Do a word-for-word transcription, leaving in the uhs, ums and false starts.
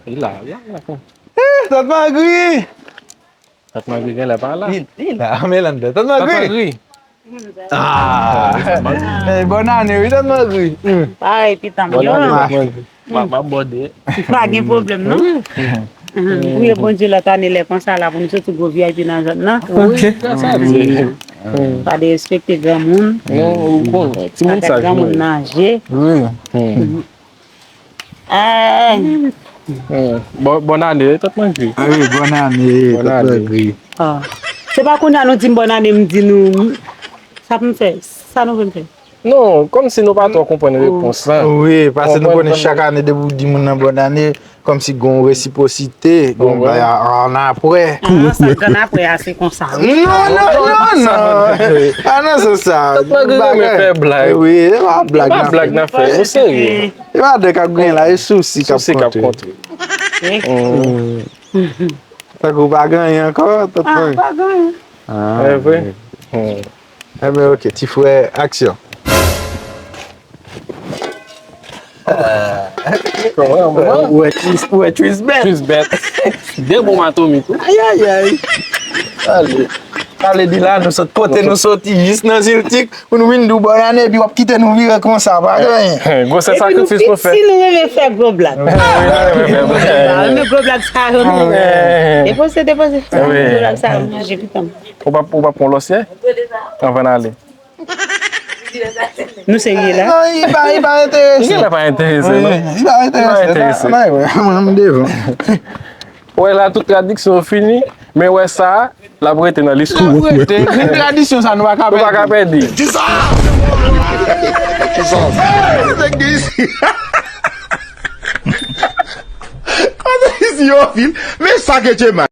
Li la, li la. Tant Magri! Tant Magri genlè pa la. Li la, Melanda. Tant Magri! Ah! Bòn ane, wi, Tant Magri. Parèy, pitan m yo. M ap bòde. Pa gen pwoblèm, non. Priye Bondye lòt ane lè konsa la pou nou soti gwo V I P nan zòn nan. Ok. Pa derespekte granmoun. Non, ou konnen, timoun sa granmoun nan je. Wi. Bòn ane, Tant Magri. Wi, bòn ane, Tant Magri. Se pa kounye a nou di m bòn ane, m di nou sa pou m fè, sa nou vle m fè. Non, kòmsi nou pa twò konprann repons lan. Wi, paske nou konnen chak ane depi w di moun nan bòn ane, kòmsi gon resipwosite, gon bagay annapre. Ah, sa k annapre a, se konsa, wi. Non, non, non, non. Ah, non, se sa. Tout moun renmen fè blag. Wi, se pa blag nan fè. Blag nan fè, nou serye. Se pa de k ap gen la, e sousi k ap konte. Tankou w pa gen anyen ankò, Tant Magri. Ah, pa gen anyen. Ah, e vre. Enben, ok, ti frè, aksyon. Kòman, kòman? Ou wè Tris, ou wè Tris bèt. Tris bèt. De bonm atomik, wi. Ayayay. Ale. Sa vle di la, nou sot kote nou soti, jis nan Ziltik, pou nou vin di w bòn ane, epi w ap kite nou vire konsa, pa gen anyen. Gwosè sakrifis nou fè. Epi nou piti, nou renmen fè gwo blag. Wi, nou renmen fè gwo blag. Renmen gwo blag sa yo, non. Depoze, depoze. Gwo blag sa yo, manje pitan. Ou pa, ou pa pran lòsyè? Anvan n ale. Nou serye la? Non, li pa, li pa enterese. Li pa enterese, non? Li pa enterese. Li pa enterese. Nan, nan, mwen, mwen, m devan. Wè la, tout tradiksyon yo fini, men wè sa, l ap rete nan listwa. L ap rete. Men tradisyon sa, nou pa ka pèdi. Nou pa ka pèdi. Kisa? Kisa? Kote isi yo vin? Men sa ke Djemay.